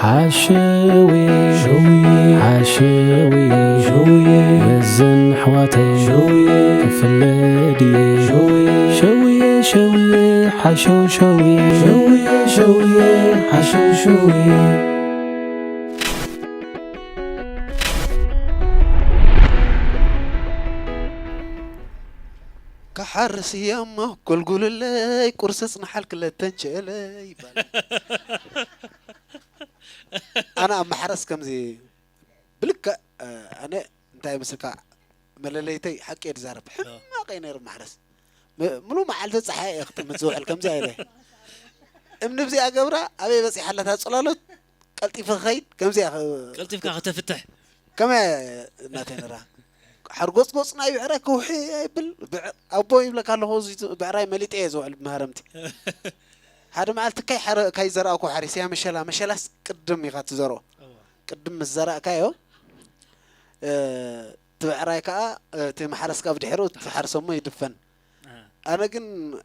ሓሸውየ ሸውየ ሓሸውየ ሸውየ መዘን ኣሕዋተይ ሸውየ ክፍለ ድየ ሸውየ ሸውየ ሸውየ ሓሸው ሸውየ ሸውየ ሸውየ ሓሸው ሸውየ። ክሓርስ እየ እሞ ጎልጉልለይ፣ ቁርሲ ጽንሓል ክለተን ቸለይ ይባላል። ኣነ ኣብ ማሕረስ ከምዚ ብልክዕ፣ እ፣ ኣነ እንታይ ይመስልካ፣ መለለይተይ ሓቂ እየ ዝዛረብ። ሕማቕ እየ ነይሩ ማሕረስ። ም-፣ ምሉእ መዓልቲ ጸሓይ እየ ክጥምት ዝውዕል። ከምዚኣ ኢለ እምኒ ብዚኣ ገብራ ኣበይ በጺሓ ኣላ እታ ጽላሎት፣ ቀልጢፈ ክኸይድ ከምዚኣ ኸ-፣ ቀልጢፍካ ከተፍትሕ። ከመይ እናተይ ነራ ሓርጎጽጎጽ ናይ ብዕራይ ክውሒ ኣይብል። ብዕ-፣ ኣቦ ይብለካ ኣለኹ፣ እዚ ብዕራይ መሊጠ እየ ዝውዕል ብመሃረምቲ። ሓደ መዓልቲ ካይ ሓረ-፣ ካይ ዘራእኩ ሓሪሰያ መሸላ፣ መሸላስ ቅድም ኢኻ ትዘርኦ። እዋ። ቅድም ምስ ዘራእካዮ፣ እ፣ እቲ ብዕራይ ከኣ፣ እቲ ማሕረስ ከኣ ብድሕሪኡ ትሓርሶ እሞ ይድፈን። ኣሃ። ኣነ ግን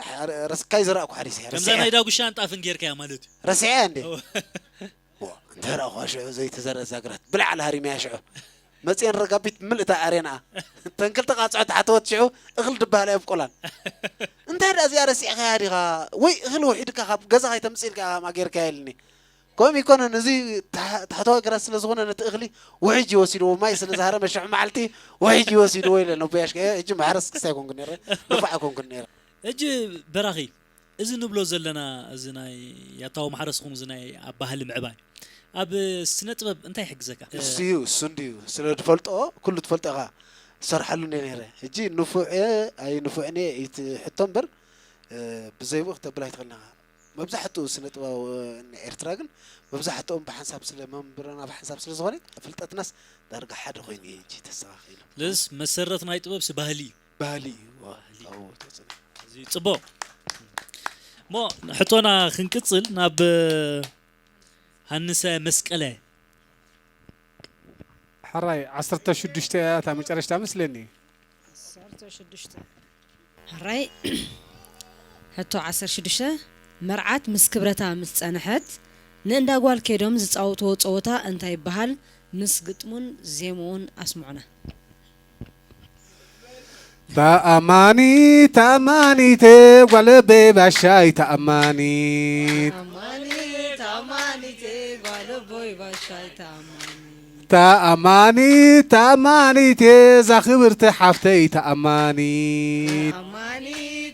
ሓረ-፣ ረስ-፣ ካይ ዘራእኩ ሓሪሰያ፣ ከምዛ ረሲዐያ። ናይ ዳጉሻን ጣፍን ጌርካያ ማለት እዩ። ረሲዐያ እንዴ? እዋ። ዋ፣ እንተ ረኣኹዋ ሽዑ ዘይተዘርአ እዛ ግራት ብላዕሊ ሃሪመያ ሽዑ። መጺኤን ረጋቢት ምልእታ ኣሬንኣ። እተን ክልተ ቃጽዖ ተሓተወት ሽዑ እኽሊ ድበሃል ኣየብቆላን። እንታይ ደኣ እዚኣ ረሲዕካያ ዲኻ? ወይ እኽሊ ውሒድካ ካብ ገዛ ከይተምጽእ ኢልካ ኢኻ ጌርካያ ኢልኒ። ከምኡ ይኮነን፣ እዚ ታሕ-፣ ታሕተዋይ ግራት ስለ ዝኾነ ነቲ እኽሊ ውሕጅ እዩ ወሲድዎ፣ ማይ ስለ ዝሃረመ ሽዑ መዓልቲ ውሕጅ እዩ ወሲድዎ ኢለ ነቦይ ኣሽከ-፣ ሕጂ ማሕረስ ክስታይ ኣይኮንኩን ነይረ፣ ንፉዕ ኣይኮንኩን ነይረ። ሕጂ በራኺ፣ እዚ ንብሎ ዘለና፣ እዚ ናይ ያታዊ ማሕረስ ይኹን እዚ ናይ ኣብ ባህሊ ምዕባይ፣ ኣብ ስነ ጥበብ እንታይ ይሕግዘካ? እሱ እዩ፣ እሱ እንድዩ። ስለ ትፈልጦ፣ ኩሉ ትፈልጦ ኢኻ። ትሰርሓሉ እንደ ነይረ። ሕጂ ንፉዕ እየ፣ ኣይንፉዕን እየ፣ ኢትሕቶ እምበር፣ እ፣ ብዘይብኡ ክተብል ኣይትኽእልን ኢኻ። መብዛሕትኡ ስነ ጥበባዊ ናይ ኤርትራ ግን መብዛሕትኦም ብሓንሳብ ስለ መምህርና ብሓንሳብ ስለ ዝኾነ ፍልጠትናስ ዳርጋ ሓደ ኮይኑ እዩ እንጂ ተስተኻኺሉ። ስለዚስ መሰረት ናይ ጥበብሲ ባህሊ እዩ። ባህሊ እዩ። ዋ፣ ባህሊ። ኣብኡ ተጽዕኖ። እዚ ጽቡቕ። እሞ ሕቶና ክንቅጽል ናብ ሃንሰ መስቀለ። ሕራይ ዓሰርተ ሽዱሽተ እያ እታ መጨረሽታ መስለኒ። ዓሰርተ ሽዱሽተ። ሕራይ ሕቶ ዓሰርተ ሽዱሽተ፣ መርዓት ምስ ክብረታ ምስ ጸንሐት፣ ንእንዳ ጓል ከይዶም ዝጻወትዎ ጸወታ እንታይ ይበሃል? ምስ ግጥሙን ዜምኡን ኣስምዑና። ተኣማኒ፣ ተኣማኒት ጓለበይ ባሻይ ተኣማኒት። ተኣማኒ፣ ተኣማኒት ጓለቦይ ባሻይ ተኣማኒ። ተኣማኒት፣ ተኣማኒት እዛ ክብርቲ ሓፍተይ ተኣማኒት። ተኣማኒ፣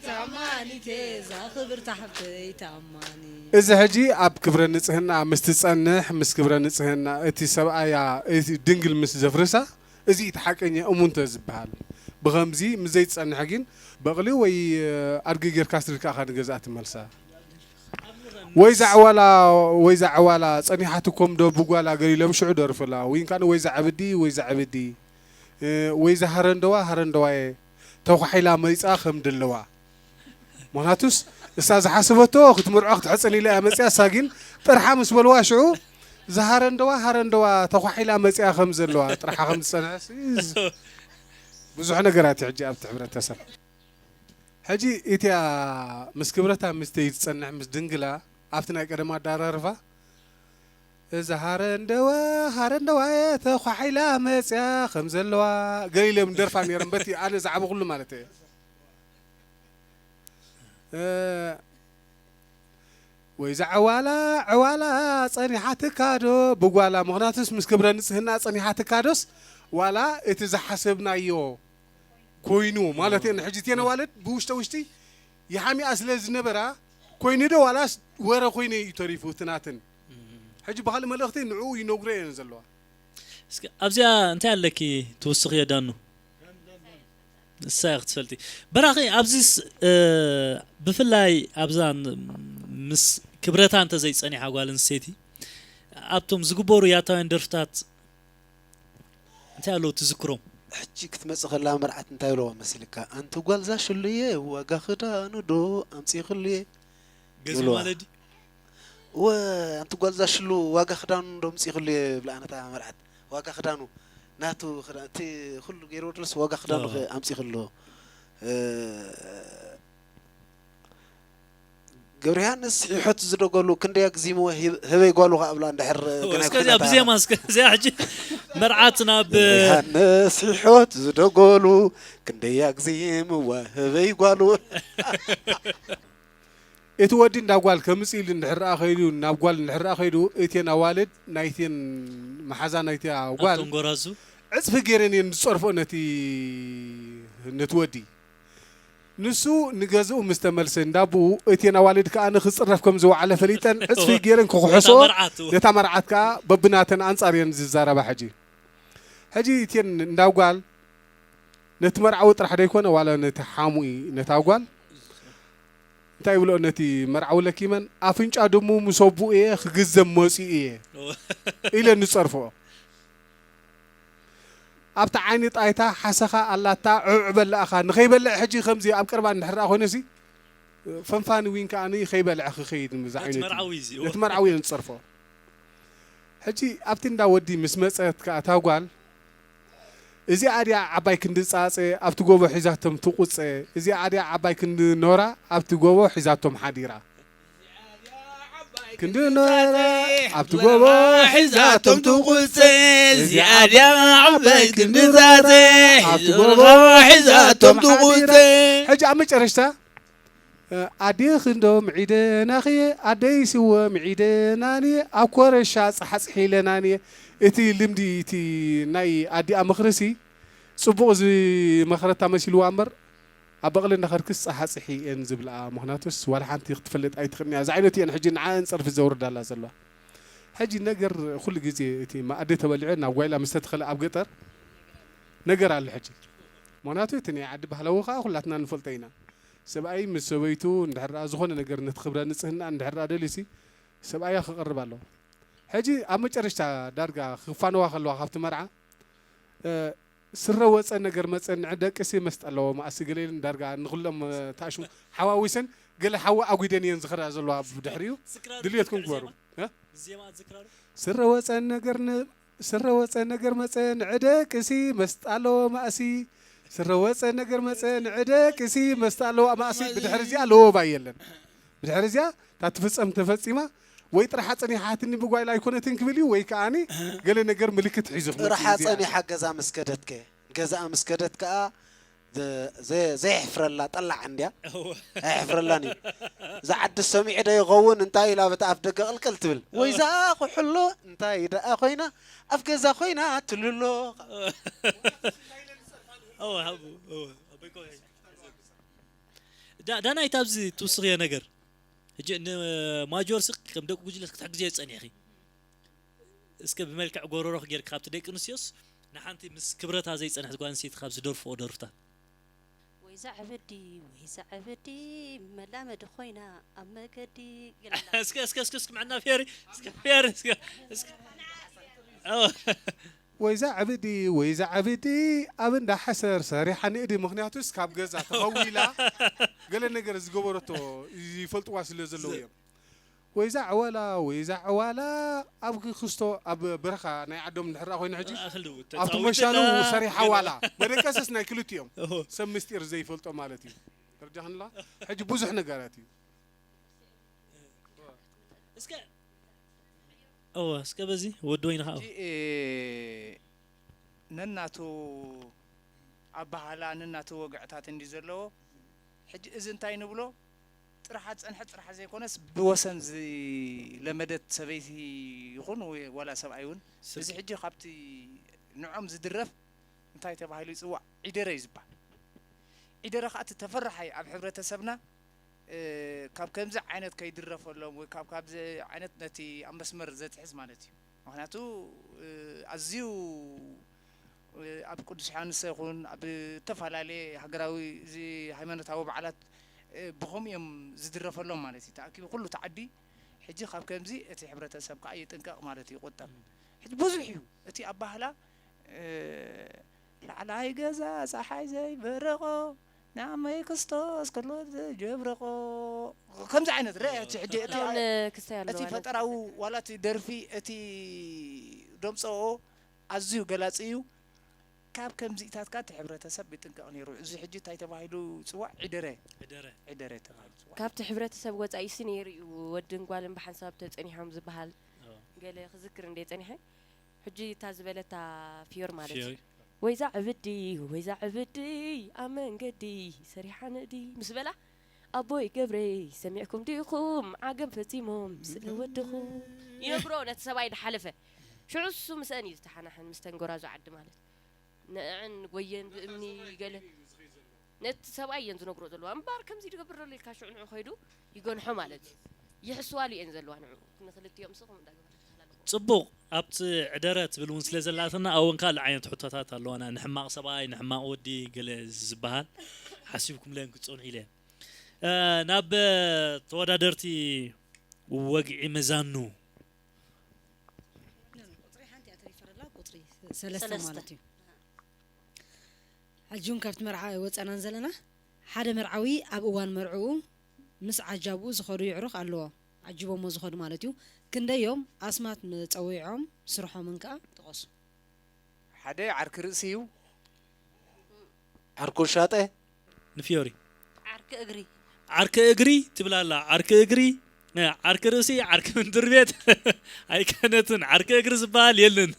ተኣማኒት እዛ ክብርቲ ሓፍተይ ተኣማኒ። እዚ ሕጂ ኣብ ክብረ ንጽህና ምስ ትጸንሕ፣ ምስ ክብረ ንጽህና እቲ ሰብኣያ፣ እቲ ድንግል ምስ ዘፍርሳ፣ እዚ እቲ ሓቀኛ እሙንተ ዝበሃል። ብኸምዚ ምስ ዘይትጸንሕ ግን በቕሊ ወይ ኣድጊ ጌርካ ስድካ ኢኻ ንገዝኣ ትመልሳ። ወይ ዛዕዋላ፣ ወይ ዛዕዋላ ጸኒሓትኩም ዶ ብጓላ ገሊሎም ሽዑ ደርፉላ። ወይ እንካን ወይ ዛዕብዲ፣ ወይ ዛዕብዲ፣ እ፣ ወይ ዛሃረንደዋ፣ ሃረንደዋየ ተዃሒላ መይጻ ከም ደለዋ። ምኽንያቱስ እሳ ዝሓሰበቶ ክትምርዖ ክትሕጽን ኢላ እያ መጽያ። እሳ ግን ጥርሓ ምስ በልዋ ሽዑ ዝሃረንደዋ፣ ሃረንደዋ ተዃሒላ መጽያ ከም ዘለዋ ጥርሓ ከም ዝጸንሐ ሲ-፣ ብዙሕ ነገራት እዩ ሕጂ ኣብቲ ሕብረተሰብ። ሕጂ እቲያ ምስ ክብረታ ምስተይ ትጸንሕ ምስ ድንግላ ኣብቲ ናይ ቀደም ኣዳራርፋ፣ እዛ ሃረንደዋ፣ ሃረንደዋ ተዃሒላ መጽያ ከም ዘለዋ ገሊሎም ደርፋ ነይሮም፣ በቲ ኣነ ዝዓበኹሉ ማለት እየ። እ፣ ወይ እዛ ዕዋላ፣ ዕዋላ ጸኒሓትካ ዶ ብጓላ? ምኽንያቱስ ምስ ክብረ ንጽህና ጸኒሓትካ ዶስ ዋላ እቲ ዝሓሰብናዮ ኮይኑ ማለት እየ። ሕጂ እተን ኣዋልድ ብውሽጠ ውሽጢ ይሓሚኣ ስለ ዝነበራ ኮይኑ ዶ ዋላስ ወረ ኮይኑ እዩ ተሪፉ እቲ ናተን? ሕጂ ብኻልእ መልእኽቲ ንዕኡ ይነግሮ እየን ዘለዋ። እስኪ ኣብዚኣ እንታይ ኣለኪ ትውስኽዮ ዳኑ? ንሳ ኢኺ ትፈልጢ። በራኺ ኣብዚስ፣ እ፣ ብፍላይ ኣብዛ ን-፣ ምስ ክብረታ እንተ ዘይጸኒሓ ጓል ኣንስተይቲ ኣብቶም ዝግበሩ ያታውያን ደርፍታት እንታይ ኣለዉ ትዝክሮም? ሕጂ ክትመጽእ ከላ መርዓት እንታይ ኢለዋ መሲልካ? ኣንቲ ጓል ዛሽሉየ ዋጋ ክዳኑ ዶ ኣምጺእኽሉየ? ገዚኡ ይብልዋ። ማለት ድዩ? ወ-፣ ኣንቲ ጓል ዛሽሉ ዋጋ ክዳኑ ዶ ኣምጺእኽሉየ ይብላ ነታ መርዓት። ዋጋ ክዳኑ ናቱ ክዳ-፣ እቲ ኩሉ ገይርዎ ድረስ ዋጋ ክዳኑ ኣዎ። ከ-፣ ኣምጺእኽሉ። እ፣ ገብረ ዮሃንስ ሒሖት ዝደገሉ ክንደይ ኣግዚምዎ ሂብ- ህበይ ጓሉ ከኣ እብላ እንድሕር ግናይ እስከዚኣ ኩነታ። ብዜማ እስከዚኣ ሕጂ መርዓት ናብ ገብረ ዮሃንስ ሒሖት ዝደገሉ ክንደይ ኣግዚምዎ ህበይ ጓሉ። እቲ ወዲ እንዳ ጓል ከምጽእ ኢሉ እንድሕር ኣ ኸይዱ ናብ ጓል እንድሕር ኣ ኸይዱ እቴን ኣዋልድ ናይቴን መሓዛ ናይታ ጓል ኣብቶም ጎራዙ ዕጽፊ ገይረን እየን ዝጸርፎ ነቲ ነቲ ወዲ። ንሱ ንገዝኡ ምስ ተመልሰ እንዳብኡ እቴን ኣዋልድ ከኣ ንክጽረፍ ከም ዝወዓለ ፈሊጠን ዕጽፊ ገይረን ክኽሕሶ ነታ መርዓት ነታ መርዓት ከኣ በብናተን ኣንጻር እየን ዝዛረባ። ሕጂ ሕጂ እቴን እንዳ ጓል ነቲ መርዓዊ ጥራሕ ደይኮነ ዋላ ነቲ ሓሙኢ ነታ ጓል እንታይ ይብልኦ ነቲ መርዓዊ ለኪመን ኣፍንጫ ድሙ ምስ ኣቡኡ እየ ክግዘም መፂኡ እየ ኢለ ንፀርፍኦ ኣብቲ ዓይኒ ጣይታ ሓሰኻ ኣላታ ዕዕ በላእኻ ንኸይበልዕ ሕጂ ከምዚ ኣብ ቀርባ እንድሕር ኮይነሲ ፈንፋኒ ዊን ከኣ ከይበልዐ ክኸይድ ምዛ ነቲ ዓይነት መርዓዊ እዩ ነቲ መርዓዊ እየ ንፀርፎ ሕጂ ኣብቲ እንዳ ወዲ ምስ መፀት ከኣ እታ ጓል እዚኣ ድያ ዓባይ ክንዲ ፃፀ ኣብቲ ጎቦ ሒዛቶም ትቁፀ እዚኣ ድያ ዓባይ ክንዲ ኖራ ኣብቲ ጎቦ ሒዛቶም ሓዲራ ክንዲ ኖራ ኣብቲ ጎቦ ሒዛቶም ትቁፀ እዚኣ ድያ ዓባይ ክንዲ ፃፀ ኣብቲ ጎቦ ሒዛቶም ትቁፀ ሕጂ ኣብ መጨረሽታ ኣዴ ክንዶም ዒደናኽየ ኣደይ ስወም ዒደናንየ ኣብ ኮረሻ ፃሓፅሒ ኢለናንየ እቲ ልምዲ እቲ ናይ ኣዲኣ ምኽርሲ ፅቡቕ ዝመኽረታ መሲልዋ እምበር ኣብ በቕሊ እንዳኸድክስ ፃሓፅሒ እየን ዝብልኣ ምኽንያቱስ ዋላ ሓንቲ ክትፈልጥ ኣይትኽእልንያ እዚ ዓይነት እየን ሕጂ ንዓእን ፀርፊ ዘውርዳላ ዘለዋ ሕጂ ነገር ኩሉ ግዜ እቲ መኣዲ ተበሊዑ ናብ ጓይላ ምስ ተተኸለ ኣብ ገጠር ነገር ኣሎ ሕጂ ምኽንያቱ እቲ ናይ ዓዲ ባህላዊ ከዓ ኩላትና ንፈልጦ ኢና ሰብኣይ ምስ ሰበይቱ እንድሕር ደኣ ዝኾነ ነገር ነቲ ክብረ ንጽህና እንድሕር ደኣ ደልዩሲ ሰብኣያ ክቐርብ ኣለዎ። ሕጂ ኣብ መጨረሽታ ዳርጋ ክፋነዋ ከለዋ ካብቲ መርዓ እ፣ ስረ ወጸ ነገር መጸ ንዕ ደቅሲ መስጥ ኣለዎ መኣሲ ገለ ኢለን ዳርጋ ንኹሎም እ፣ ተኣሽሙ ሓዋዊሰን ገለ ሓዊ ኣጒደን እየን ዝኸዳ ዘለዋ ብድሕሪኡ ዝክራ ዶ ድልየትኩም ትክዕ ግበሩ። ዜማ? እ? ዜማ ዝክራ ዶ? ስረ ወጸ ነገር ን- ስረ ወጸ ነገር መጸ ንዕደቅሲ መስጣ ኣለዎ ማእሲ ስረ ወጸ ነገር መጸ ንዕደቅሲ መስጣ ኣለዎ ማእሲ ብድሕሪ እዚኣ ለወባይ የለን ብድሕሪ እዚኣ እታ ትፍጸም ተፈጺማ ወይ ጥራሕ ኣጸኒሓትኒ ብጓይላ ኣይኮነትን ክብል እዩ ወይ ከዓኒ ገለ ነገር ምልክት ሒዙ ክመጽእ እዩ ጥራሕ እዚኣ። ኣጸኒሓ ገዛ ምስ ከደትከ ገዛኣ ምስ ከደት ከኣ ዘ- ዘ- ዘየሕፍረላ ጠላዕ እንድያ ኣየሕፍረላን እዩ ዝዓዲ ሰሚዑ ዶ ይኸውን እንታይ ኢላ በቲ ኣፍ ደገ ቅልቅል ትብል ወይዛ ኩሕሎ እንታይ ደኣ ኮይና ኣፍ ገዛ ኮይና ትልሎ እወ፣ ሃቡ፣ እወ፣ ኣቦይ ኮይ። ዳ- ዳናይት ኣብዚ ትውስኽዮ ነገር ሕጂ ንማጆርሲ ከም ደቂ ጉጅለት ክትሕግዝዮ ዝጸኒሕኺ እስከ ብመልክዕ ጎረሮኽ ጌርኪ ካብቲ ደቂ ኣንስትዮስ ንሓንቲ ምስ ክብረታ ዘይጸንሐት ጓል ኣንስተይቲ ካብ ዝደርፍኦ ደርፍታት ወይዛ ዕብዲ ወይዛ ዕብዲ መላመዲ ኮይና ኣብ መገዲ ገለ እስከ እስከ እስከ እስከ ምዕና ፌሪ እስከ ፌሪ እስከ እስከ ኦ ወይዛ ዕብዲ ወይዛ ዕብዲ ኣብ እንዳ ሓሰር ሰሪሓ ንእዲ ምኽንያቱስ ካብ ገዛ ተኸዊላ ገለ ነገር ዝገበረቶ ይፈልጥዋ ስለ ዘለዉ እዮም ወይዛ ዕዋላ ወይዛ ዕዋላ ኣብ ክስቶ ኣብ በረኻ ናይ ዓዶም እንድሕር ኮይነ ሕጂ ኣኽል ድው ኣብቲ መሻሉ ሰሪሓ ዋላ መደቀስስ ናይ ክልቲኦም ሰብ ምስጢር ዘይፈልጦ ማለት እዩ ተረዳኽንላ ሕጂ ብዙሕ ነገራት እዩ እስከ እወ እስከ በዚ ወዲ ወይንኻ ሕጂ ነናቱ ኣባህላ ነናቱ ወግዕታት እንዲ ዘለዎ ሕጂ እዚ እንታይ ንብሎ ጥራሕ ዝፀንሐ ጥራሕ ዘይኮነስ ብወሰን ዝለመደት ሰበይቲ ይኹን ወይ ዋላ ሰብኣይ እውን እዚ ሕጂ ካብቲ ንዖም ዝድረፍ እንታይ ተባሂሉ ይፅዋዕ ዒደረ እዩ ዝበሃል ዒደረ ከዓ እቲ ተፈራሓይ ኣብ ሕብረተሰብና ካብ ከምዚ ዓይነት ከይድረፈሎም ወይ ካብ ካብዚ ዓይነት ነቲ ኣብ መስመር ዘትሕዝ ማለት እዩ ምክንያቱ ኣዝዩ ኣብ ቅዱስ ዮሃንስ ይኹን ኣብ ዝተፈላለየ ሃገራዊ እዚ ሃይማኖታዊ በዓላት ብኸምኡ እዮም ዝድረፈሎም ማለት እዩ ተኣኪቡ ኩሉ ተዓዲ ሕጂ ካብ ከምዚ እቲ ሕብረተሰብ ከዓ ይጥንቀቕ ማለት እዩ ይቁጠብ ሕጂ ብዙሕ እዩ እቲ ኣባህላ ላዕላይ ገዛ ፀሓይ ዘይበረቆ ንዓመይ ክስቶስ ከሎ ዘጀብረቆ ከምዚ ዓይነት ርአያ ሕጂ እቲ ክስታይ ኣሎ እቲ ፈጠራዊ ዋላ እቲ ደርፊ እቲ ደምፀኦ ኣዝዩ ገላፂ እዩ ካብ ከምዚታት ከኣ እቲ ሕብረተሰብ ይጥንቀቕ ነይሩ። እዚ ሕጂ እንታይ ተባሂሉ ይጽዋዕ? ዕደረ። ዕደረ። ዕደረ ተባሂሉ ይጽዋዕ። ካብቲ ሕብረተሰብ ወፃኢሲ ነይሩ እዩ። ወድን ጓልን ብሓንሳብ ተፀኒሖም ዝበሃል ኦ፣ ገለ ክዝክር እንደ ፀኒሐ። ሕጂ እታ ዝበለታ ፊዮር ማለት እዩ። ፊዮሪ። ወይዛ ዕብዲ፣ ወይዛ ዕብዲ ኣብ መንገዲ ሰሪሓ ንእዲ ምስ በላ ኣቦይ ገብረይ ሰሚዕኩም ዲኹም ዓገብ ፈፂሞም ስለ ወድኹም ይነግሮ ነቲ ሰብኣይ ድሓለፈ። ሽዑ እሱ ምስአን እዩ ዝተሓናሕን ምስ ተንጎራዙ ዓዲ ማለት ንዕን ጎየን ብእምኒ ገለ ነቲ ሰብኣይ እየን ዝነግሮ ዘለዋ እምባር ከምዚ ድገብር ዘሎ ኢልካ ሽዑ ንዑ ከይዱ ይገንሖ ማለት እዩ። ይሕስዋሉ እየን ዘለዋ ንዑ ንክልቲኦም ስኹም እንዳገበረ ተሃላለኹ። ፅቡቕ ኣብቲ ዕደረ ትብል እውን ስለ ዘላትና ኣብን ካልእ ዓይነት ሕቶታት ኣለዋና ንሕማቕ ሰብኣይ ንሕማቕ ወዲ ገለ ዝበሃል ሓሲብኩምለን ክትፀንሑ ኢለ እ፣ ናብ ተወዳደርቲ ወግዒ መዛኑ ቁፅሪ ሓንቲ እያ ተሪፈረላ ቁፅሪ ሰለስተ ማለት እዩ። ሕጂ እውን ካብቲ መርዓ ወፀናን ዘለና ሓደ መርዓዊ ኣብ እዋን መርዕኡ ምስ ዓጃብኡ ዝኸዱ ይዕሩኽ ኣለዎ። ዓጅቦሞ ዝኸዱ ማለት እዩ። ክንደዮም ኣስማት ንፀዊዖም ስርሖምን ከዓ ጥቐሱ። ሓደ ዓርኪ ርእሲ እዩ። ዓርኩ ሻጠ ንፊዮሪ ዓርኪ እግሪ ዓርኪ እግሪ ትብላላ ዓርኪ እግሪ እ፣ ዓርኪ ርእሲ ዓርኪ ምድሪ ቤት ኣይከነትን ዓርኪ እግሪ ዝበሃል የልን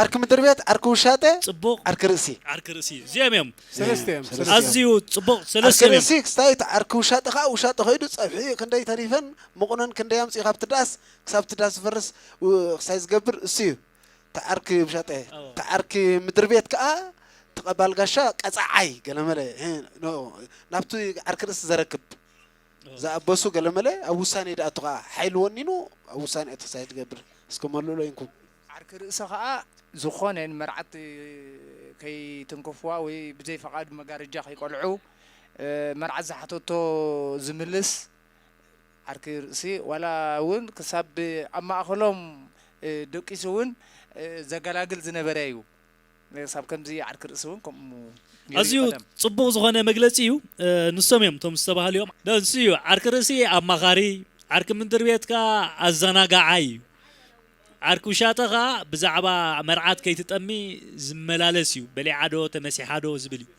ዓርኪ ምድሪ ቤት ዓርኪ ውሻጠ ፅቡቕ ዓርኪ ርእሲ ዓርኪ ርእሲ እዚኦም እዮም ሰለስተ እዮም ሰለስተ እዮም። ኣዝዩ ፅቡቕ ዓርኪ ሰለስተ እዮም ርእሲ ክስታይ እቲ ዓርኪ ውሻጠ ከዓ ውሻጠ ከይዱ ፀብሒ ክንደይ ተሪፈን መቑነን ክንደይ ኣምፅኡ ካብቲ ዳስ ክሳብቲ ዳስ ዝፈርስ ው- ክሳይ ዝገብር እሱ እዩ እቲ ዓርኪ ውሻጠ ኣዎ። እቲ ዓርኪ ምድሪ ቤት ከዓ ተቐባል ጋሻ ቀፃዓይ ገለመለ እ፣ ኖ፣ ናብቲ ዓርኪ ርእሲ ዘረክብ ዝኣበሱ ገለመለ ኣብ ውሳኔ ድኣቱ ከዓ ሓይሊ ወኒኑ ኣብ ውሳኔ ኣቲ ክሳይ ዝገብር እስከ መልእሎ ይንኩም ዓርኪ ርእሲ ከዓ ዝኾነ ንመርዓት ከይትንክፍዋ ወይ ብዘይ ፈቓድ መጋረጃ ከይቆልዑ እ፣ መርዓት ዝሓተቶ ዝምልስ ዓርኪ ርእሲ ዋላ እውን ክሳብ ኣብ ማእኸሎም እ፣ ደቂሱ እውን እ፣ ዘገላግል ዝነበረ እዩ። ክሳብ ከምዚ ዓርኪ ርእሲ እውን ከምኡ ነይሩ እዩ ኣዝዩ ቀደም። ፅቡቕ ዝኾነ መግለፂ እዩ እ፣ ንሶም እዮም እቶም ዝተባህሉ እዮም ንሱ እዩ ዓርኪ ርእሲ ኣማኻሪ ዓርኪ ምድሪ ቤት ከዓ ኣዘናጋዓይ እዩ ዓርኪ ውሻጠ ከዓ ብዛዕባ መርዓት ከይትጠሚ ዝመላለስ እዩ በሊዓ ዶ ተመሲሓ ዶ ዝብል እዩ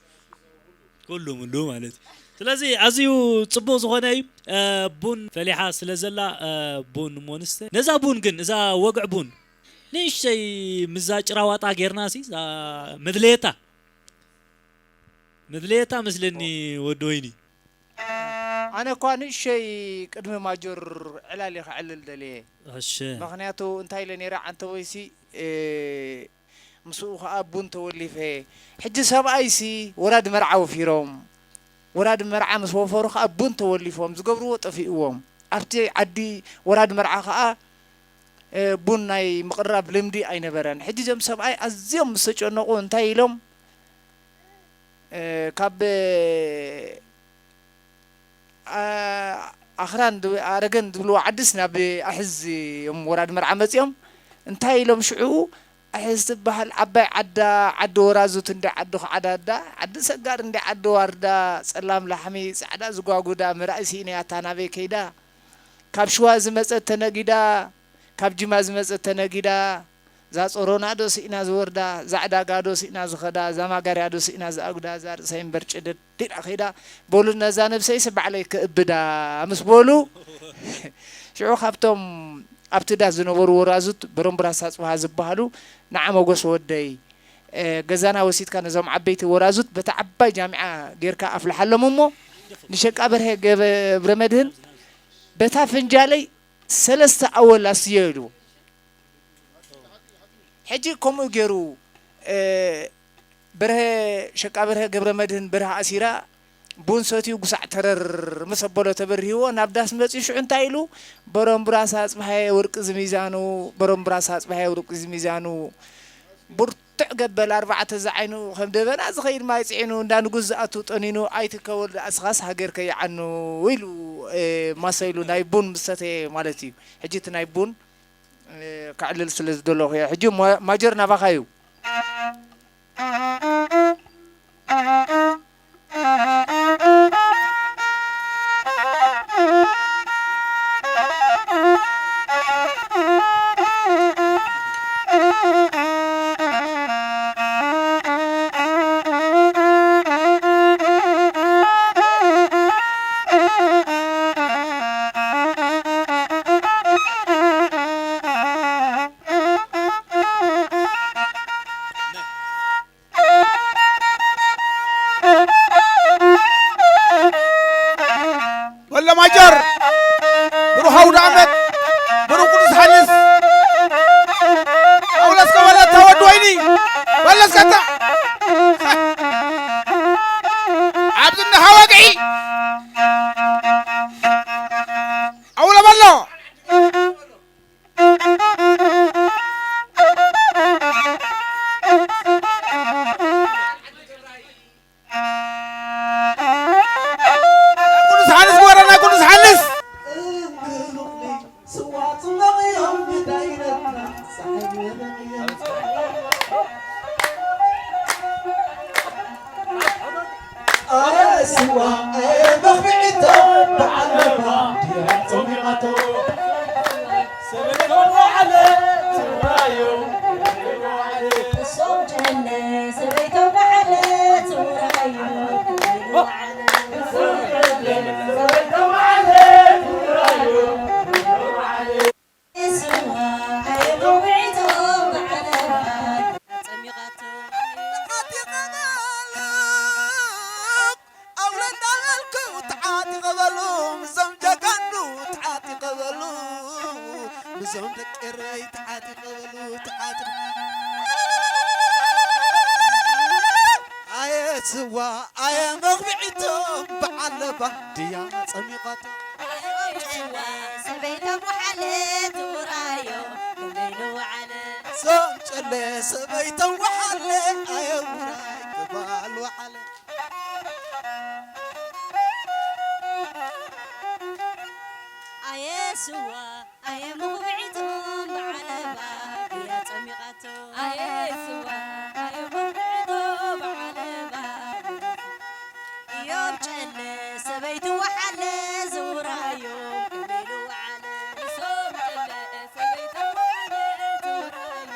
ኩሉ ምሉ ማለት እዩ ስለዚ ኣዝዩ ፅቡቕ ዝኾነ እዩ እ፣ ቡን ፈሊሓ ስለ ዘላ እ፣ ቡን ሞንስተ ነዛ ቡን ግን እዛ ወግዕ ቡን ንእሽተይ ምዛ ጭራዋጣ ጌርና ሲ እዛ መድለየታ መድለየታ መስለኒ ወዲ ወይኒ ኣነ እኳ ንእሸይ ቅድሚ ማጆር ዕላል እየ ከዕልል ደልየ እሺ ምክንያቱ እንታይ ኢለ ነይረ ዓንተ ወይሲ እ፣ ምስኡ ከዓ ቡን ተወሊፈ ሕጂ ሰብኣይሲ ወራድ መርዓ ወፊሮም ወራድ መርዓ ምስ ወፈሩ ከዓ ቡን ተወሊፎም ዝገብርዎ ጠፊእዎም ኣብቲ ዓዲ ወራድ መርዓ ከዓ እ፣ ቡን ናይ ምቕራብ ልምዲ ኣይነበረን ሕጂ እዞም ሰብኣይ ኣዝዮም ምስ ተጨነቑ እንታይ ኢሎም እ፣ ካብ ኣ- ኣኽራን ድ- ኣረገን ዝብልዎ ዓድስ ናብ ኣሕዝ እዮም ወራድ መርዓ መፂኦም እንታይ ኢሎም ሽዑ ኣሕዝ ትበሃል ዓባይ ዓዳ ዓዲ ወራዙት እንዲ ዓዲ ኹዓዳዳ ዓዲ ሰጋር እንዲ ዓዲ ዋርዳ ፀላም ላሕሚ ፃዕዳ ዝጓጉዳ ምራእይ ስኢነያ እታ ናበይ ከይዳ ካብ ሽዋ ዝመፀት ተነጊዳ ካብ ጅማ ዝመፀት ተነጊዳ እዛ ጾሮና ዶ ስኢና ዝወርዳ እዛ ዕዳጋ ዶ ስኢና ዝኸዳ እዛ ማጋርያ ዶ ስኢና ዝኣጉዳ እዛ ርእሰይ እምበር ጭድድ ኢላ ከይዳ በሉ ነዛ ነብሰይስ ባዕለይ ክእብዳ ምስ በሉ ሽዑ ካብቶም ኣብቲ ዳስ ዝነበሩ ወራዙት በረምቡራስ ኣፅብሃ ዝበሃሉ ንዓ መጎስ ወደይ እ፣ ገዛና ወሲድካ ነዞም ዓበይቲ ወራዙት በታ ዓባይ ጃሚዓ ጌርካ ኣፍልሓሎም እሞ ንሸቃ በርሀ ገብረ መድህን በታ ፍንጃለይ ሰለስተ ኣወል ኣስትዮ ኢልዎ ሕጂ ከምኡ ገይሩ በርሀ ሸቃ በርሀ ገብረ መድህን በርሀ ኣሲራ ቡን ሰትዩ ጉሳዕ ተረር ምስ ኣበሎ ተበርሂዎ ናብ ዳስ መፅኡ ሽዑ እንታይ ኢሉ በሮምብራስ ኣፅብሃየ ወርቂ ዝሚዛኑ በሮምብራስ ኣፅብሃየ ወርቂ ዝሚዛኑ ብርቱዕ ገበል ኣርባዕተ ዝዓይኑ ከም ደበና ዝኸይድ ማይ ፅዒኑ እንዳ ንጉስ ዝኣቱ ጠኒኑ ኣይትከወል ደኣ ስኻስ ሃገር ከይዓኑ ኢሉ ማሰ ኢሉ ናይ ቡን ምሰተ ማለት እዩ ሕጂ እቲ ናይ ቡን ከዕልል ስለ ዝደለኹ እየ ሕጂ ማጀር ናባኻ እዩ ደስከተ ኣብዚ እንሃ ወግዒ ኣውሎ በሎ። ቅዱስ ዮሃንስ ግበረና፣ ቅዱስ ዮሃንስ። ዓጢቐ በሉ፣ ኣውለ እንዳበልኩ ተዓጢቐ በሉ፣ ምስዞም ጀጋኑ ተዓጢቐ በሉ፣ ምስዞም ደቂ ኤረይ ተዓጢቐ በሉ፣ ተዓጢቐ። ኣየ ስዋ፣ ኣየ መኽብዒቶም በዓል ለባ ድያ ጸሚቓቶም። ኣየ ስዋ፣ ሰበይቶም ወሓለ ትውራዮ፣ ከመይ ንውዓለ? ሶም ጨለ ሰበይቶም ወሓለ፣ ኣየ ውራይ ክባል ወዓለ። ኣየ ስዋ፣ ኣየ መኽብዒቶም በዓለባ፣ ድያ ጸሚቓቶ። ኣየ ስዋ፣ ኣየ መኽብዒቶ በዓለባ። ኢዮብ ጨለ ሰበይቱ ወሓለ ዝውራዮ፣ ከመይ ንውዓለ? ሶም ጨለ ሰበይቱ ወሓለ ዝውራዮ።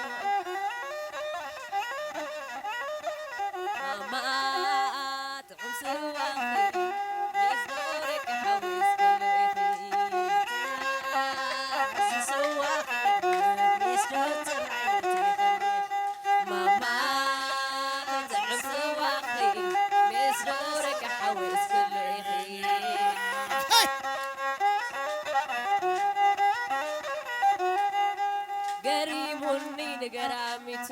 ማማ ጥዑም ስዋኺ፣ ምስ ደቂ ሓዊስ ኩሉ ኢኺ። እዚ ስዋኺ፣ ምስ ዶ ጽባሕ ኢኺ። ማማ ጥዑም ስዋኺ፣ ምስ ደቂ ሓዊስ ኩሉ ኢኺ። ገሪሙኒ ንገራሚቱ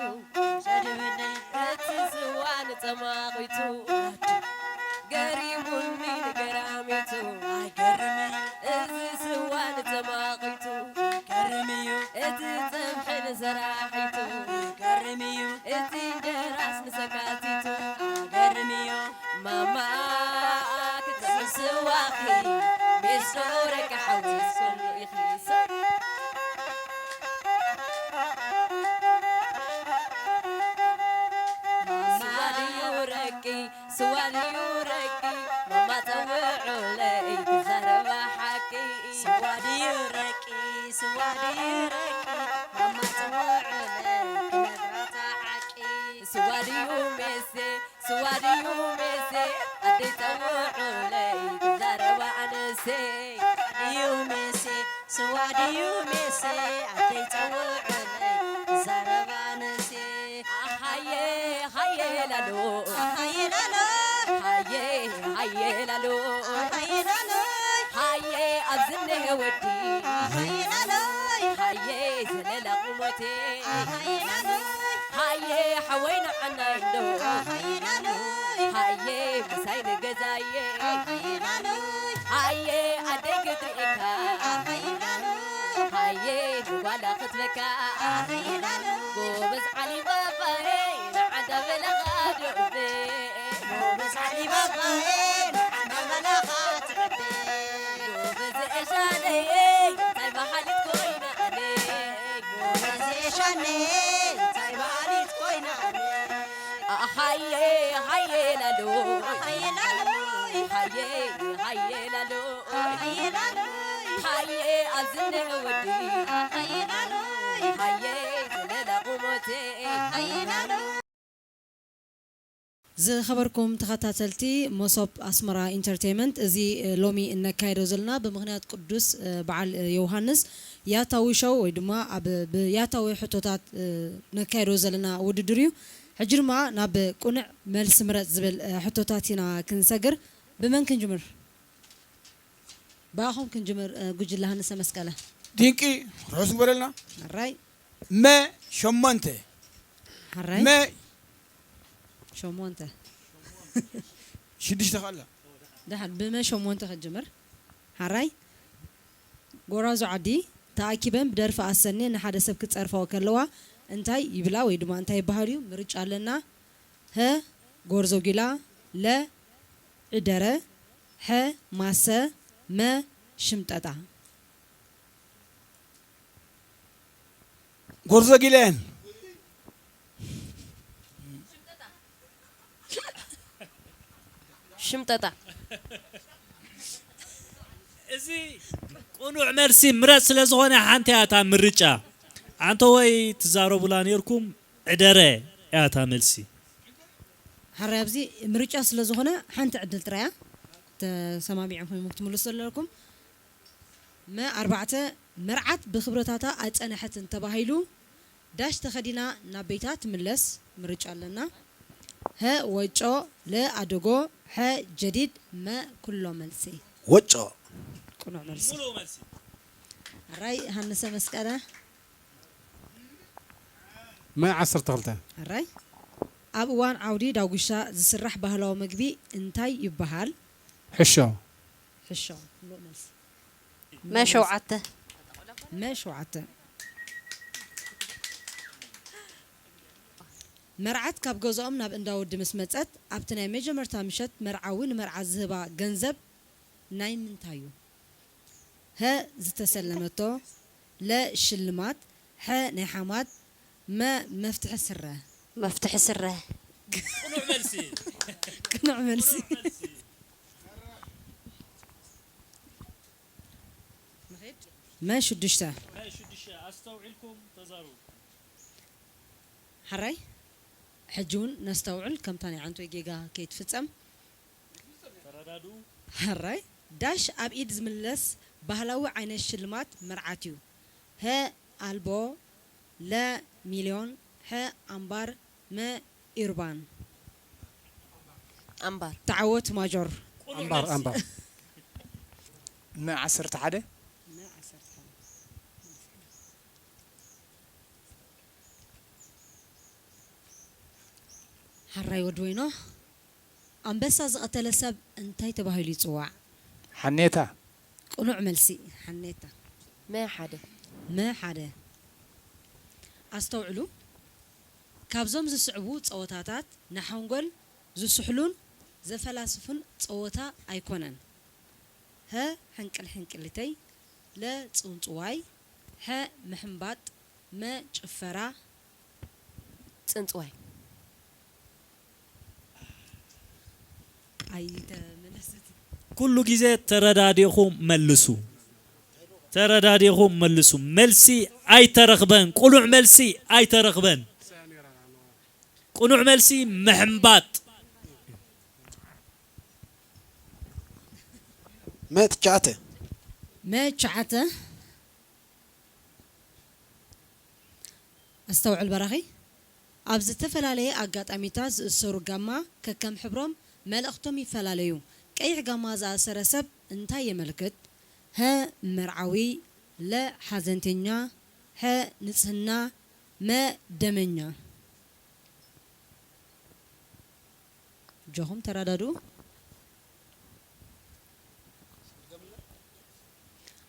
ሸድብኒ እቲ ስዋ ንጸማቒቱ። ገሪሙኒ ንገራሚቱ ኣይገርም እዩ። እዚ ስዋ ንጸማቒቱ ይገርም እዩ። እቲ ጸብሒ ንሰራሒቱ ይገርም እዩ። እቲ እንጀራስ ንሰካቲቱ ይገርም እዩ። ማማ ክትስዋኺ ምስ ደቂ ሓዊስ ኩሉ ኢኺ ሰብ። ስዋ ድዩ ረቂ፣ ስዋ ድዩ ረቂ፣ ማማ ጸውዑለይ ክዛረባ ሓቂ። ስዋ ድዩ ረቂ፣ ስዋ ድዩ ረቂ፣ ማማ ጸውዑለይ ክነግራታ ሓቂ። ስዋ ድዩ ሜሴ፣ ስዋ ድዩ ሜሴ፣ ኣደይ ጸውዑለይ ክዛረባ ኣነሴ። ድዩ ሜሴ፣ ስዋ ድዩ ሜሴ፣ ኣደይ ጸውዑለይ ክዛረባ ኣነሴ። ኣሃየ ሃየ ላሎ፣ ኣሃየ ላሎ፣ ሃየ ሃየ ላሎ፣ ኣሃየ ላሎ፣ ሃየ ኣብዚ እኒሀ ወዲ፣ ኣሃየ ላሎ፣ ሃየ ዘለላ ቁመቴ፣ ኣሃየ ላሎ፣ ሃየ ሓወይ ንዓና እንዶ፣ ኣሃየ ላሎ፣ ሃየ ምሳይ ንገዛየ፣ ኣሃየ ላሎ፣ ሃየ ኣደይ ክትርእየካ፣ ኣሃየ ላሎ፣ ሃየ ንጓላ ክትበካ፣ ኣሃየ ላሎ፣ ጎበዝ ዓሊ ባባየ ንዓዳ በለኻ ዶቤ። ጎበዝ ዓሊ ባባየ ንዓዳ በለኻ ትዕቤ። ጎበዝ ኤሻነየ እንታይ በሃሊት ኮይና ኣነ። ጎበዝ ኤሻነየ እንታይ በሃሊት ኮይና ኣነ። ኣሃየ ሃየ ላሎ፣ ኣሃየ ላሎይ፣ ሃየ ሃየ ላሎ፣ ኣሃየ ላሎይ፣ ሃየ ኣብዚ እኒሀ ወዲ፣ ኣሃየ ላሎይ፣ ሃየ ዘለላ ቁመቴ፣ ኣሃየ ላሎይ። ዝኸበርኩም ተኸታተልቲ መሶብ ኣስመራ ኢንተርቴይመንት፣ እዚ ሎሚ እነካይዶ ዘለና ብምኽንያት ቅዱስ በዓል ዮሃንስ ያታዊ ሾው ወይ ድማ ኣብ ብያታዊ ሕቶታት ነካይዶ ዘለና ውድድር እዩ። ሕጂ ድማ ናብ ቅኑዕ መልሲ ምረጽ ዝብል ሕቶታት ኢና ክንሰግር። ብመን ክንጅምር? ብኣኹም ክንጅምር። ጉጅለ ሃንሰ መስቀለ። ድንቂ ርሑስ ግበረልና። ሕራይ። መ ሸሞንተ። ሕራይ። መ ሸሞንተ። ሽዱሽተ ከኣላ። ደሓን ብመ ሸሞንተ ከጀምር። ሓራይ ጎራዙ ዓዲ ተኣኪበን ብደርፊ ኣሰንየን ንሓደ ሰብ ክጸርፋኦ ከለዋ እንታይ ይብላ ወይ ድማ እንታይ ይበሃል እዩ? ምርጫ ኣለና። ሀ ጎርዞጊላ፣ ለ ዕደረ፣ ሐ ማሰ፣ መ ሽምጠጣ። ጎርዞጊላ እየን። ሽምጠጣ። እዚ ቅኑዕ መልሲ ምረጽ ስለ ዝኾነ ሓንቲ እያ እታ ምርጫ። ዓንተወይ ትዛረቡላ ኔርኩም ዕደረ እያ እታ መልሲ። ሓራይ ኣብዚ ምርጫ ስለ ዝኾነ ሓንቲ ዕድል ጥራይ እያ። ተሰማሚዕኩም ኢኹም ክትምልሱ ዘለኩም። መ ኣርባዕተ መርዓት ብኽብረታታ ኣይጸንሐትን ተባሂሉ ዳሽ ተኸዲና ናብ ቤታ ትምለስ ምርጫ ኣለና። ሀ ወጮ፣ ለ ኣደጎ፣ ሐ ጀዲድ፣ መ ኩሎ መልሲ። ወጮ። ቅኑዕ መልሲ። ኣራይ ሃንሰ መስቀለ። መ ዓሰርተ ክልተ። ኣራይ ኣብ እዋን ዓውዲ ዳጉሻ ዝስራሕ ባህላዊ መግቢ እንታይ ይበሃል? ሕሾ። ሕሾ ምሉእ መልሲ። መ ሸውዓተ። መ ሸውዓተ። መርዓት ካብ ገዝኦም ናብ እንዳ ወዲ ምስ መጸት ኣብቲ ናይ መጀመርታ ምሸት መርዓዊ ንመርዓት ዝህባ ገንዘብ ናይ ምንታይ እዩ? ሀ ዝተሰለመቶ፣ ለ ሽልማት፣ ሐ ናይ ሓማት፣ መ መፍትሒ ስረ። መፍትሒ ስረ። ቅኑዕ መልሲ። ቅኑዕ መልሲ። መ ሽዱሽተ። ሽዱሽተ ኣስተውዒልኩም ተዛረቡ። ሓራይ ሕጂ እውን ነስተውዕል ከምታ ናይ ዓንቶይ ጌጋ ከይትፍጸም። ተረዳድኡ። ሓራይ ዳሽ ኣብ ኢድ ዝምለስ ባህላዊ ዓይነት ሽልማት መርዓት እዩ። ሀ ኣልቦ፣ ለ ሚልዮን፣ ሐ ኣምባር፣ መ ኢርባን። ኣምባር። ተዓወት ማጆር። ኣምባር ኣምባር። መ ዓሰርተ ሓደ። ሓራይ ወዲ ወይኖ ኣንበሳ ዝቐተለ ሰብ እንታይ ተባሂሉ ይጽዋዕ? ሓኔታ። ቅኑዕ መልሲ ሓኔታ። መ ሓደ። መ ሓደ። ኣስተውዕሉ፣ ካብዞም ዝስዕቡ ጸወታታት ንሓንጎል ዝስሕሉን ዘፈላስፉን ጸወታ ኣይኮነን። ሀ ሕንቅል ሕንቅሊተይ፣ ለ ጽውንጽዋይ፣ ሐ ምሕንባጥ፣ መ ጭፈራ። ጽንጽዋይ። ኣይተመለሰት። ኩሉ ግዜ ተረዳዲኹም መልሱ። ተረዳዲኹም መልሱ። መልሲ ኣይተረኽበን። ቅኑዕ መልሲ ኣይተረኽበን። ቅኑዕ መልሲ ምሕንባጥ። መ ትሽዓተ። መ ትሽዓተ። ኣስተውዕል በራኺ። ኣብ ዝተፈላለየ ኣጋጣሚታት ዝእሰሩ ጋማ ከከም ሕብሮም መልእኽቶም ይፈላለዩ። ቀይሕ ጋማ ዝኣሰረ ሰብ እንታይ የመልክት? ሀ መርዓዊ፣ ለ ሓዘንተኛ፣ ሐ ንጽህና፣ መ ደመኛ። ኣጆኹም ተረዳድኡ።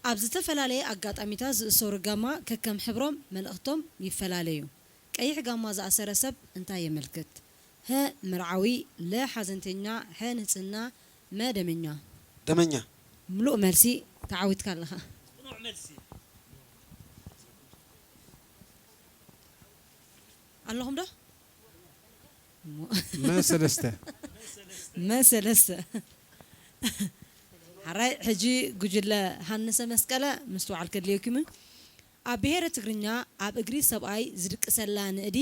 ኣብ ዝተፈላለየ ኣጋጣሚታት ዝእሰሩ ጋማ ከከም ሕብሮም መልእኽቶም ይፈላለዩ። ቀይሕ ጋማ ዝኣሰረ ሰብ እንታይ የመልክት? ሀ መርዓዊ፣ ለ ሓዘንተኛ፣ ሐ ንጽህና፣ መ ደመኛ። ደመኛ። ምሉእ መልሲ ተዓዊትካ ኣለኻ። ኣለኹም ዶ? መ ሰለስተ። መ ሰለስተ። ሓራይ ሕጂ ጉጅለ ሃንሰ መስቀለ ምስትውዓል ከድልየኩም እዩ። ኣብ ብሄረ ትግርኛ ኣብ እግሪ ሰብኣይ ዝድቅሰላ ንእዲ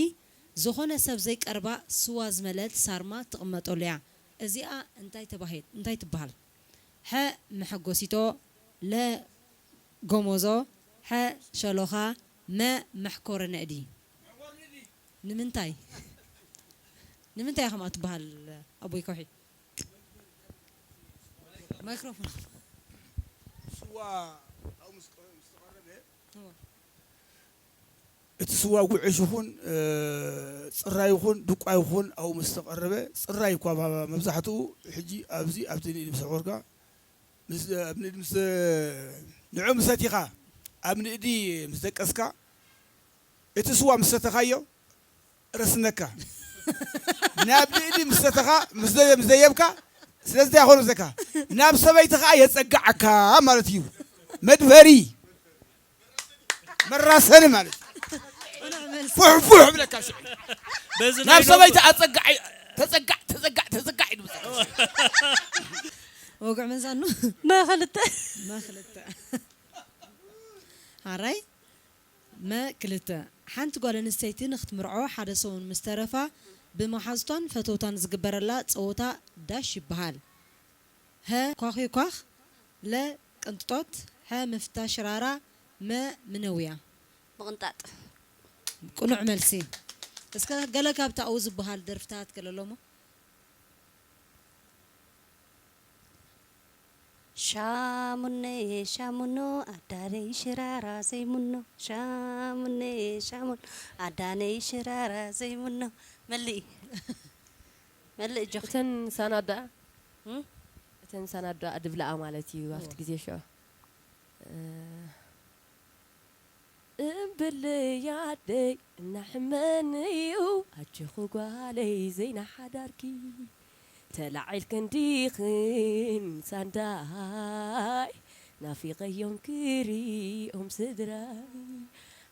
ዝኾነ ሰብ ዘይቀርባ ስዋ ዝመለል ሳርማ ትቕመጠሉ እያ። እዚኣ እንታይ ተባሂል እንታይ ትበሃል? ሐ መሐጎሲቶ፣ ለ ጎሞዞ፣ ሐ ሸሎኻ፣ መ መሕኮሪ ነእዲ። ንምንታይ ንምንታይ ከምኣ ትበሃል ኣቦይ ከውሒ? ማይክሮፎን። ስዋ ኣብኡ ምስ ቀ- ምስ ተቐረበ እወ። እቲ ስዋ ጉዕሽ ይኹን፣ እ፣ ጽራይ ይኹን፣ ድቋ ይኹን፣ ኣብኡ ምስ ተቐረበ፣ ጽራይ እኳ ባ-፣ መብዛሕትኡ ሕጂ ኣብዚ፣ ኣብቲ ንእዲ ምስ ኣኾርካ፣ ምስ፣ ኣብ ንእዲ ምስ፣ ንዑ ምስ ሰቲኻ፣ ኣብ ንእዲ ምስ ደቀስካ፣ እቲ ስዋ ምስ ሰተኻዮ፣ ረስነካ። ናብ ንእዲ ምስ ሰተኻ፣ ምስ ዘ-፣ ምስ ዘየብካ፣ ስለዚ ኣይኮነ ዘካ። ናብ ሰበይቲ ኸኣ የጸግዓካ ማለት እዩ። መድፈሪ። መራሰኒ ማለት እዩ። ፉሕ ፉሕ ብለካ ሽዑ። በዚ ናብ ናይ ሰበይቲ ሎሚ ኣጸጋዕ፣ ተጸጋዕ፣ ተጸጋዕ፣ ተጸጋዕ ኢሉ። ወግዕ መዛኑ። መኽልተ። መኽልተ። ሓራይ? መ ክልተ። ሓንቲ ጓል ኣንስተይቲ ንኽትምርዖ ሓደ ሰሙን ምስ ተረፋ፣ ብመሓዙታን ፈተውታን ዝግበረላ ጸወታ ዳሽ ይበሃል። ሀ ኳኺ ኳኽ፣ ለ ቅንጥጦት፣ ሐ ምፍታ ሽራራ፣ መ ምነውያ። ምቕንጣጥ። ቅኑዕ መልሲ። እስከ ገለ ካብቲ ኣብኡ ዝበሃል ደርፍታት ገለ ኣሎሞ? ሻሙነየ ሻሙኖ ኣዳነይ ሽራራ ዘይሙኖ፣ ሻሙነየ ሻሙኖ ኣዳነይ ሽራራ ዘይሙኖ። መልኢ። መልእ እጆኺ። እተን ሳናዳ፣ እም? እተን ሳናዳ ድብላኣ ማለት እዩ ኣብቲ እወ። ግዜ ሽዑ። እ፣ እምብለይ ኣደይ እናሕመኒ እዩ፣ ኣጆኺ ጓለይ ዘይናሓዳርኪ። ተላዒልክን ዲኽን ሳንዳይ፣ ናፊቐዮም ክሪኦም ስድራይ።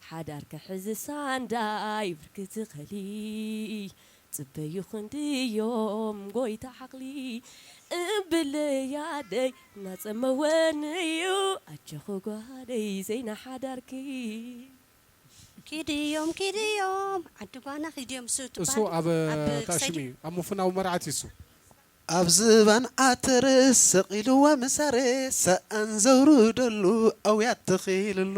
ሓዳር ክሕዝ ሳንዳይ ብርክቲ ኸሊ፣ ጽበዩ ክንድዮም ጎይታ ሓቕሊ። እምብለይ ኣደይ እናጸመወኒ እዩ፣ ኣጆኺ ጓለይ ዘይናሓዳርኪ። ኪድዮም ኪድዮም ዓዲ ጓና ኪድዮም እሱ እሱ ትበሃል። ኣብ ኣብ ታሽሚ ክሳይዲ? ኣብ ምፍናው መርዓት እሱ ኣብ ዝባን ዓተር ሰቒልዋ ምሳሬ ሰኣን ዘውርደሉ ኣውያት ተኺልሉ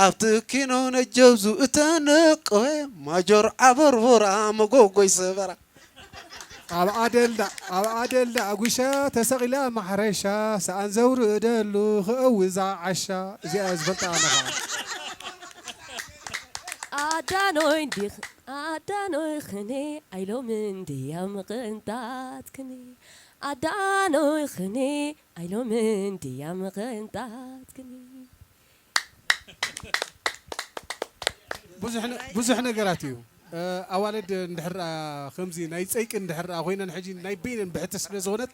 ኣብቲ ኪኖ ነጀብዙ እተነቀወ ማጆር ዓበርቦራ መጎጎይ ሰበራ ኣብ ኣደልዳ ኣብ ኣደልዳ ኣጉሻ ተሰቒላ ማሕረሻ ሰኣን ዘውርደሉ ክእውዛ ዓሻ እዚኣ እያ ዝፈልጣ ኣነ ኸዓ። ኣዳኖይ እንዲኽ ኣዳኖይ ኽኔ ኣይሎምን ድያ ምቕንጣት ክኔ ኣዳኖይ ኽኔ ኣይሎምን ድያ ምቕንጣት ክኔ። ብዙሕ ነ-፣ ብዙሕ ነገራት እዩ። እ፣ ኣዋልድ እንድሕር ደኣ ከምዚ ናይ ጸይቂ እንድሕር ደኣ ኮይነን ሕጂ ናይ በይነን ብሕቲ ስለ ዝኾነት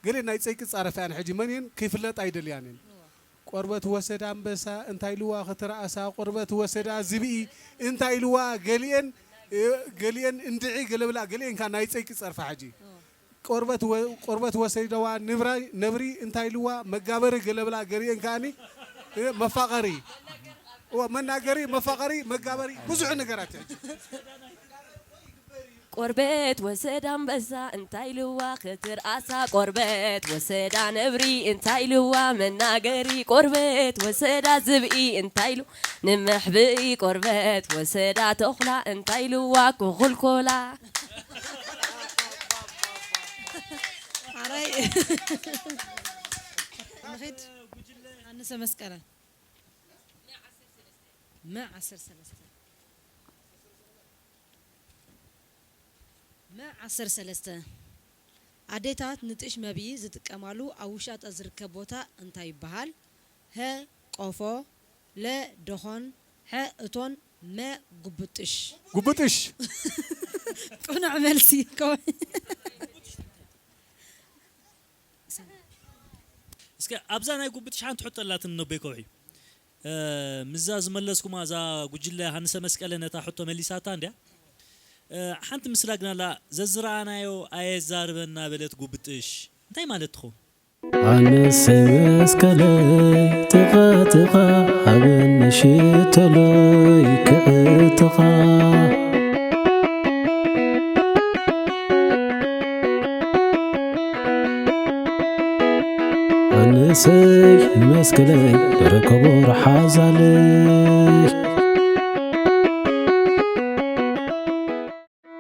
ገለ ናይ ጸይቂ ጻረፋ እየን። ሕጂ መን እየን ከይፍለጣ ኣይደልያን እየን። ቆርበት ወሰዳ ኣንበሳ እንታይ ኢልዋ ክትረኣሳ፣ ቆርበት ወሰዳ ዝብኢ እንታይ ኢልዋ፣ ገሊኤን፣ እ፣ ገሊኤን እንድዒ ገለ ብላ፣ ገሊኤን ከኣ ናይ ጸይቂ ጸርፋ ሕጂ። ቆርበት ወ-፣ ቆርበት ወሰደዋ ንብራይ፣ ነብሪ እንታይ ኢልዋ፣ መጋበሪ ገለ ብላ፣ ገሊኤን ከኣኒ፣ እ፣ መፋቐሪ። እዋ፣ መናገሪ፣ መፋቐሪ፣ መጋበሪ፣ ብዙሕ ነገራት ሕጂ። ቆርበት ወሰዳ ኣንበሳ እንታይ ኢልዋ ክትርኣሳ፣ ቆርበት ወሰዳ ነብሪ እንታይ ኢልዋ መናገሪ፣ ቆርበት ወሰዳ ዝብኢ እንታይ ኢሉ ንመሕብኢ፣ ቆርበት ወሰዳ ተኹላ እንታይ ኢልዋ ክኹልኮላ። ኣራይ። ንኺድ። ኣንሰ መስቀለ። መ ዓሰርተ ሰለስተ። መ ዓሰርተ ሰለስተ። ኣዴታት ንጥሽ መብዪ ዝጥቀማሉ ኣብ ውሻጠ ዝርከብ ቦታ እንታይ ይበሃል? ሀ ቆፎ፣ ለ ደኾን፣ ሐ እቶን፣ መ ጉብጥሽ። ጉብጥሽ። ቅኑዕ መልሲ። ከመይ? እስከ ኣብዛ ናይ ጉብጥሽ ሓንቲ ሕቶ ኣላትኒ ነቦይ ከውሒ። እ፣ ምስዛ ዝመለስኩማ እዛ ጉጅለ ሃንሰ መስቀለ ነታ ሕቶ መሊሳታ እንድያ። እ፣ ሓንቲ ምስላ ግን ኣላ፣ "ዘዝረኣናዮ ኣየዛርበና" በለት ጉብጥሽ። እንታይ ማለት ትኸውን? ኣነሰይ መስቀለይ ጥቓ ጥቓ ሃበኒ ሽቶለይ ክዕጥቓ። ኣነሰይ መስቀለይ ደረከቦ ረሓዛለይ።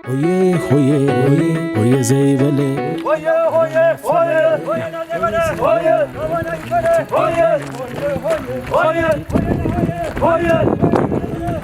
ሆየ ሆየ ሆየ ሆየ ዘይበለ። ሆየ ሆየ ሆየ ሆየ ሆየ ሆየ ሆየ ሆየ ሆየ ሆየ ሆየ ሆየ።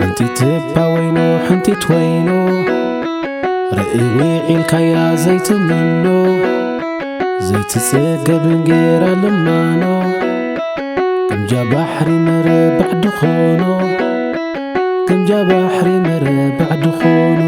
ሓንቲት እባ ወይኖ ሓንቲት ወይኖ ርእይ ውዒልካያ ዘይትምኖ ዘይትጽገብ እንጌራ ልማኖ ግምጃ ባሕሪ መረባዕ ድኾኖ ግምጃ ባሕሪ መረባዕ ድኾኖ